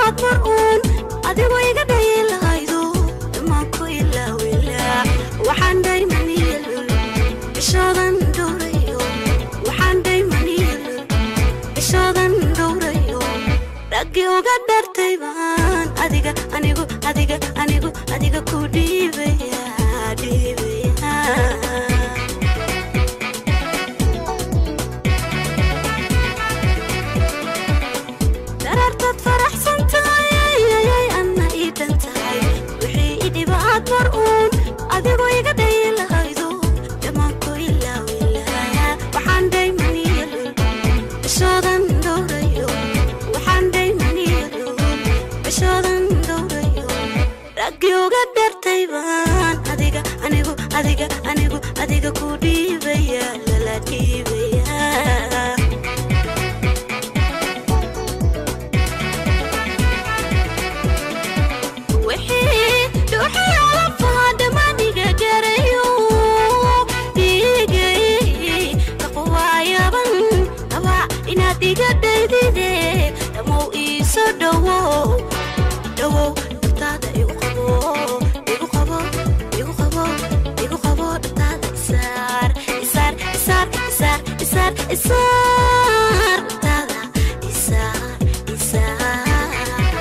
Idhibaad mar uun adigu iga dhayi lahaydo dhammaan ku ilaawilaa waxaan dhaymaniyalul cishoodan dhowrayo waxaan dhaymaniyalul cishoodan dhowrayo raggii uga dhartay baan adiga anigu adiga anigu adiga ku dhiibaya dhiibaya. Darartaad faraxsan tahay anna ii dhan tahay wixii idhibaad mar uun adigu iga dhayi lahaydo dhammaan ku ilaawilaa waxaan dhaymaniyalul cishoodan dhowrayo waxaan dhaymaniyalul cishoodan dhowrayo raggii uga dhartay baan adiga anigu adiga anigu adiga ku dhiibaya lala dhiibaya. Iga dhaydide dhamow iisoo dhowow dhowow dhabtaada igu qabo igu qabo igu qabo igu qabo dhabtaada isaar isaar isaar isaar isaar isaar dhabtaada isaar isaar.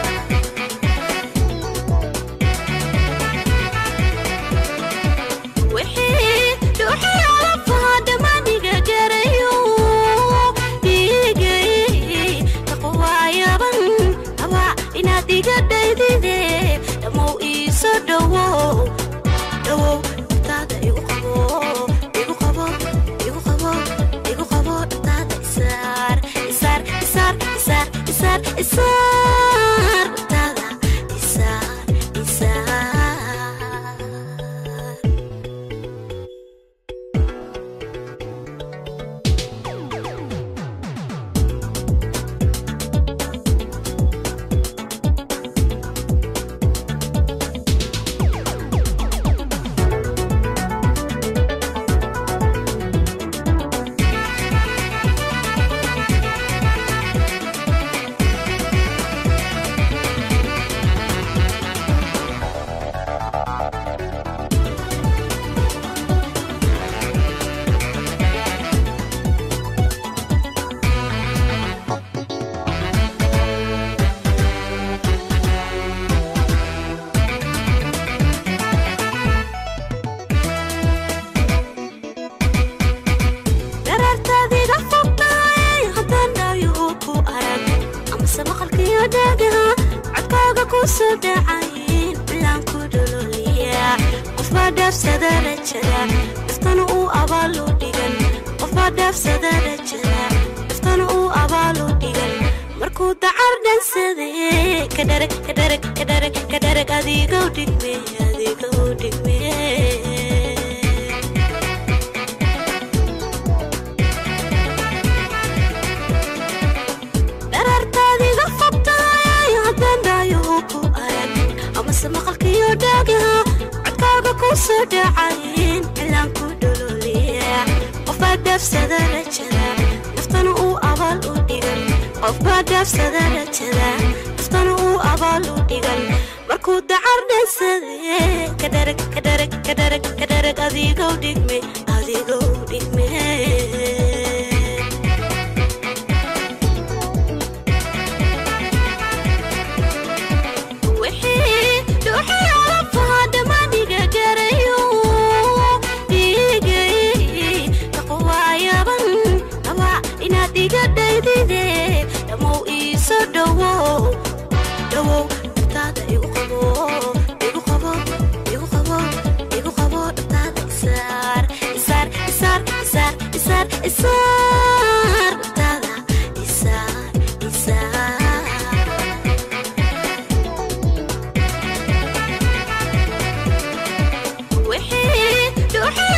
Wixii dhuuxii alafaha dhammaan iga garayo dhiigay taqwaayaban haba inaad iga dhaydide dhammow iisoo dhowow dhowow dhabtaada igu qabo igu qabo igu qabo igu qabo dhabtaada isaar isaar isaar isaar isaar isaar dhabtaada isaar isaar. Darartaadiga fogtahay haddaan dhaayo oo ku arag amase maqalkiyo dhagaha codkaaga ku soo dhacayn bilaan ku dhololiya qofbaa dhaafsada rajada dhaftana uu abaalo dhigan qofbaa dhaafsada rajada dhaftana uu abaalo dhigan markuu dacar dhansade kadharag kadharag kadharag kadharag adigow dhigme adigow dhigme. Darartaadiga fogtahay haddaan dhaayo oo ku arag amase maqalkiyo dhagaha codkaaga ku soo dhacayn cilaan ku dhololiya qofbaa dhaafsada rajada naftana uu abaal u dhigan qofbaa dhaafsada rajada naftana uu abaal u dhigan markuu dacar dhansade kadharag kadharag kadharag kadharag adigow dhigme adigow dhigme. Wixii dhuuxii alafaha dhammaan iga garayo dhiigay taqwaayaban haba inaad iga dhaydide dhammow iisoo dhowow dhowow dhabtaada igu qabo igu qabo igu qabo igu qabo dhabtaada isaar isaar isaar isaar isaar isaar dhabtaada isaar isaar. Wixii dhuuxii